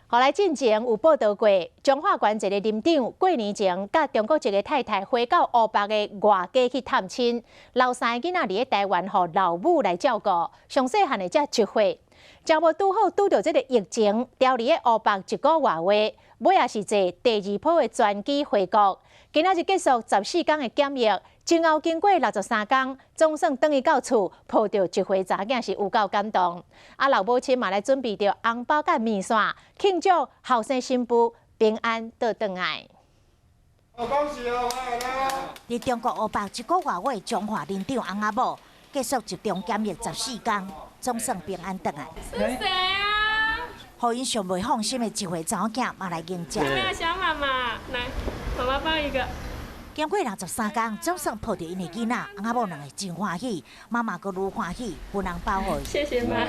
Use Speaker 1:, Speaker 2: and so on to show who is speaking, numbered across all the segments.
Speaker 1: 予來進前有報道過，彰化縣一個林長過年前佮中國籍的太太飛到湖北的外家去探親，留三个囡仔佇咧台灣予老母來照顧，上細漢的才1歲。真無拄好拄著這个疫情，牢佇咧湖北一個外月，尾仔是坐第二波的專機回國。今仔日結束14天的檢疫，前後經過63天，總算轉去到厝，抱著一歲查某囝是有夠感動。啊，老母親嘛來準備著紅包佮麵線，慶祝後生新婦平安倒轉來。
Speaker 2: 恭喜哦！
Speaker 3: 佇中國湖北一個外月，彰化林長翁仔某結束集中檢疫十四天，總算平安轉來。
Speaker 4: 是誰啊？
Speaker 3: 予𪜶上袂放心的一歲查某囝嘛來迎接。
Speaker 4: 有沒有想媽媽？來，媽媽抱一個。
Speaker 3: 經過63天，總算抱著𪜶的囡仔，翁仔某兩个真歡喜，媽媽閣愈歡喜，分紅包予伊。
Speaker 4: 謝謝媽。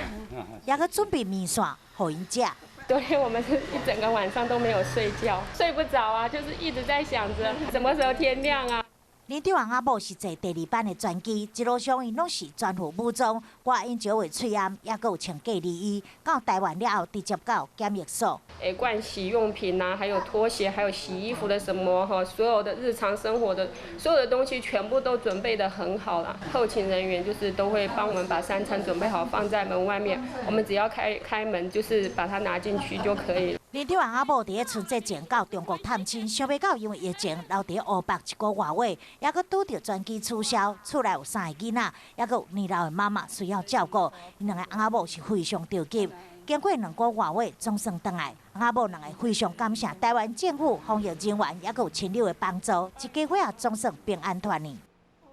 Speaker 3: 也閣準備麵線予𪜶食。
Speaker 4: 昨天我們是一整個晚上都沒有睡覺，睡不着啊，就是一直在想着什麼時候天亮啊。
Speaker 3: 林長翁仔某是坐第二班的專機，一路上𪜶攏是全副武裝，掛飲酒的喙罨，也閣有穿隔離衣。到台灣了後，直接到檢疫所。
Speaker 4: 誒，盥洗用品啊，還有拖鞋，還有洗衣服的什麼哈，所有的日常生活的所有的東西，全部都準備得很好了。後勤人員就是都會幫我們把三餐準備好，放在門外面，我們只要開開門，就是把它拿進去就可以。
Speaker 3: 林長翁仔某佇咧春節前到中國探親，想袂到因為疫情留佇湖北一個外月，也閣拄著專機取消，厝內有三个囡仔，也閣有年老的媽媽需要照顧，𪜶兩個翁仔某是非常著急。經過2個外月，總算轉來，翁仔某兩个非常感謝台灣政府防疫人員，也閣有親友的幫助，一家伙仔總算平安團圓。